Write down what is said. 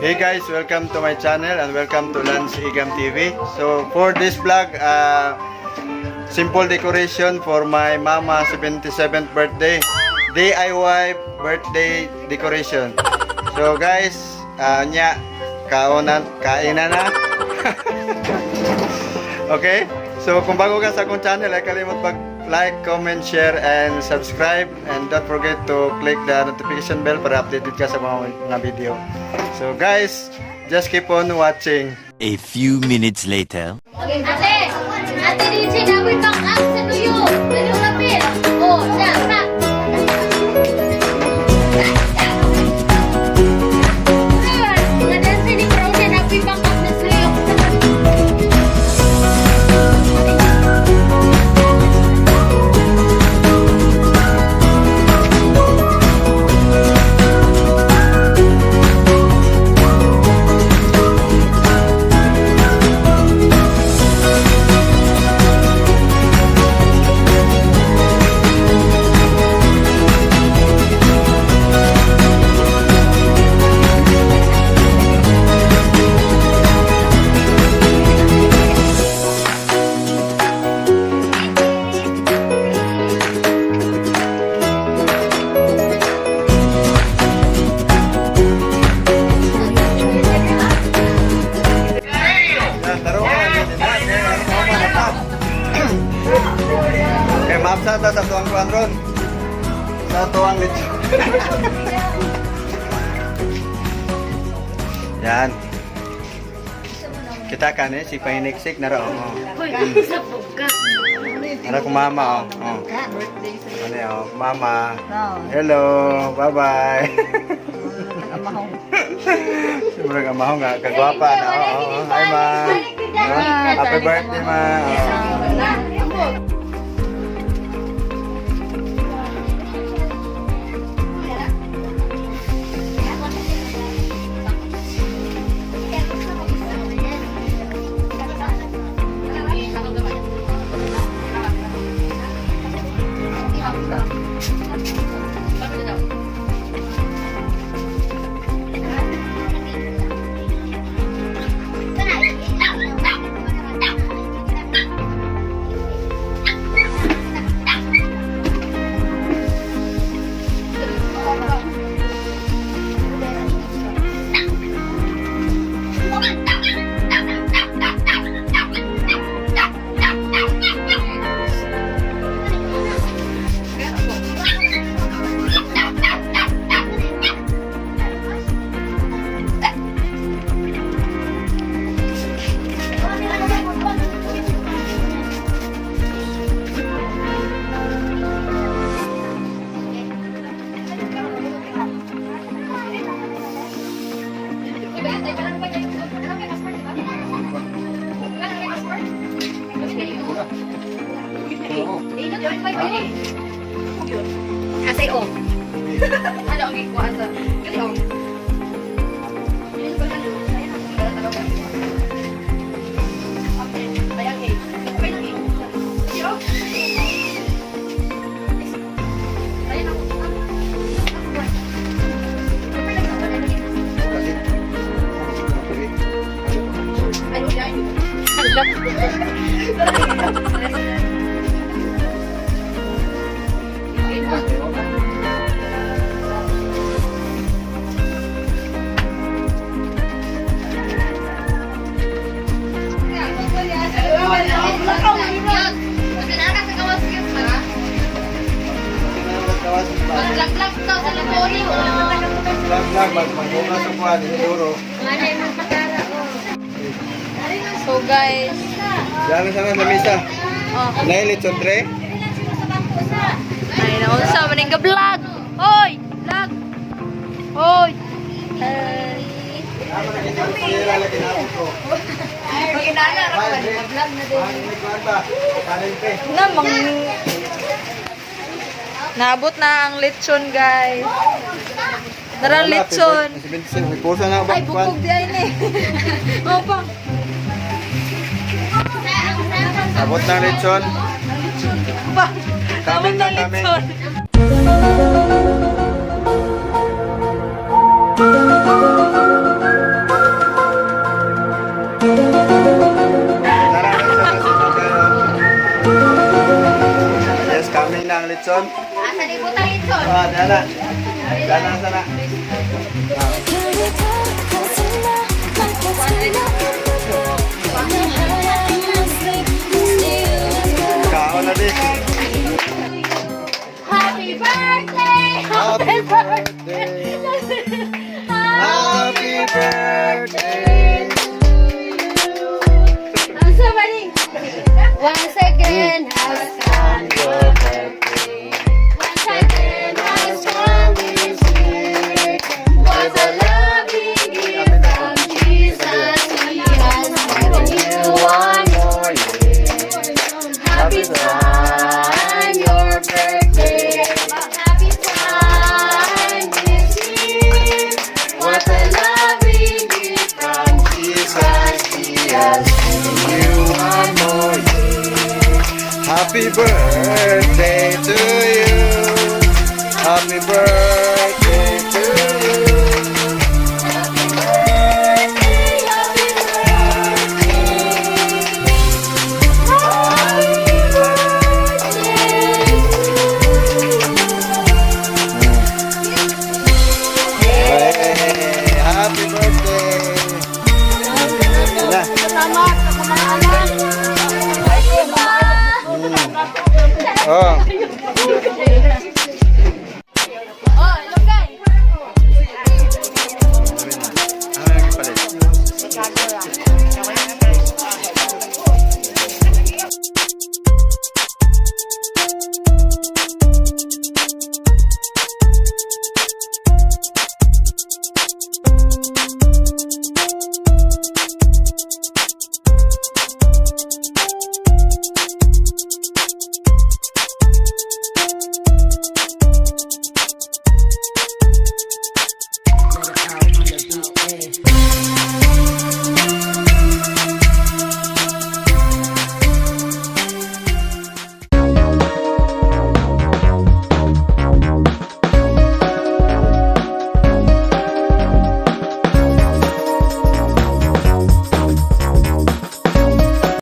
Hey guys, welcome to my channel and welcome to Lance Igam TV. So for this vlog, simple decoration for my mama 77th birthday. DIY birthday decoration. So guys, nya kaonan kainan na. Okay? So kung bago ka sa akong channel, ay kalimot mag like, comment, share, and subscribe. And don't forget to click the notification bell para updated ka sa mga video. So guys, just keep on watching. A few minutes later. Ate! Ate DJ, namoy pang-up sa duyo! Duyo kapil! Oh, na, na! Mga dancer ni Frozen, namoy pang-up na suyo. Yan, tarungan. Okay, maapsa ta sa tuwang kuan ron. Sa tuwang lechon. Yan. Kita ka ni si Pahiniksik na raw. Oh. Hoy, sa ka. Ara ko mama oh. Oh. Ano oh, mama. Hello, bye-bye. Siyempre ang amahong nga, kagwapa na. Oo, oh, oh. Hi, ma. Ah, happy birthday, ma. Oh. Asay o. Ano ang gikuha sa? Gali o. Maglaglag daw sa laboryo. Vlog, vlog, mag-magunga sa kuwan, siguro. So guys, Diyan sana sa misa. oh, Nail lechon tre. ay naunsa man ang vlog. Hoy, vlog. Hoy. Hi. Pira lagi na ako. Maginala ra ka vlog na din. Kanin pe. Na, mang... Naabot na ang lechon, guys. Tara, lechon. Pusa na ba? Ay, bukog di ay ni. Opa. Abot ng lechon. Pa. Kami Abot na ng kami. lechon. Tara, lechon na si kayo. Yes, kami na ang lechon. Asa di butang itson? Ah, dala. Dala sana. Kaon na di. Happy birthday! Happy birthday. Happy birthday. Ang sama ni. Once again has come your birthday. Once again has come this year. What a lovely gift from Jesus. He has given you one more year. Happy time, your birthday. Happy time this year. What a lovely gift from Jesus, He has given you one more year. Happy birthday to you. Happy birthday to you. Happy birthday, happy birthday. Happy birthday Hey, happy birthday. Na. Salamat sa mga anak. Oh. Oh, Ilongay. Ano yung palit?